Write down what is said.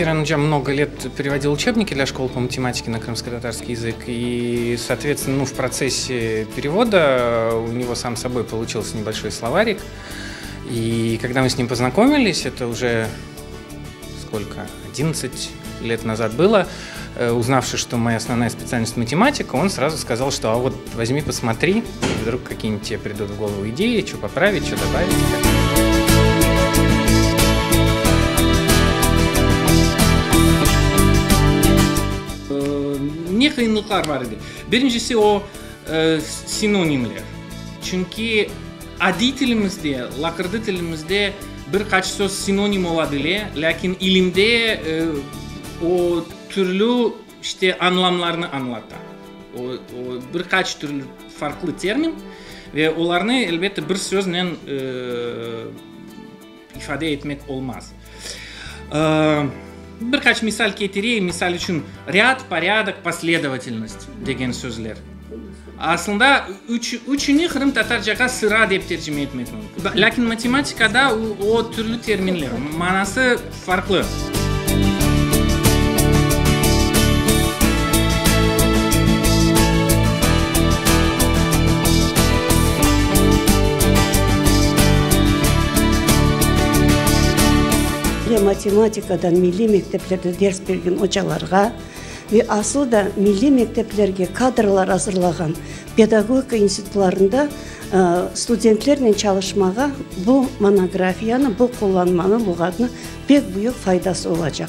Seyran oca много лет переводил учебники для школ по математике на крымско-татарский язык, и, соответственно, ну, в процессе перевода у него сам собой получился небольшой словарик. И когда мы с ним познакомились, это уже сколько, 11 лет назад было, э, узнавши, что моя основная специальность математика, он сразу сказал, что а вот возьми, посмотри, вдруг какие-нибудь тебе придут в голову идеи, что поправить, что добавить. Ne qıyınlıqlar bar edi? Birincisi o, sinonimler. Çünki adiy tilimizde, laqırdı tilimizde bir qaç söz sinonim ola bile, lâkin ilimde o türlü, işte, añlamlarnı añlata. O, o bir qaç türlü farqlı termin ve olarnı, elbette, bir söznen ifade etmek olmaz. Bir qaç misal ketireyim, misal içün, râd, porâdok, posledovatelnost degen sözler. Aslında, üç, üçüni qırımtatarcağa sıra dep tercime etmek mümkün. Lâkin matematikada o türlü terminler, manası farqlı. Matematikadan milliy mekteplerde ders bergen ocalarğa ve aslı da milliy mekteplerge kadrlar azırlağan pedagogika institutlarında studentlernen çalışmağa bu monografiyanı, bu qullanmanı, luğatnı pek büyük faydası olacaq.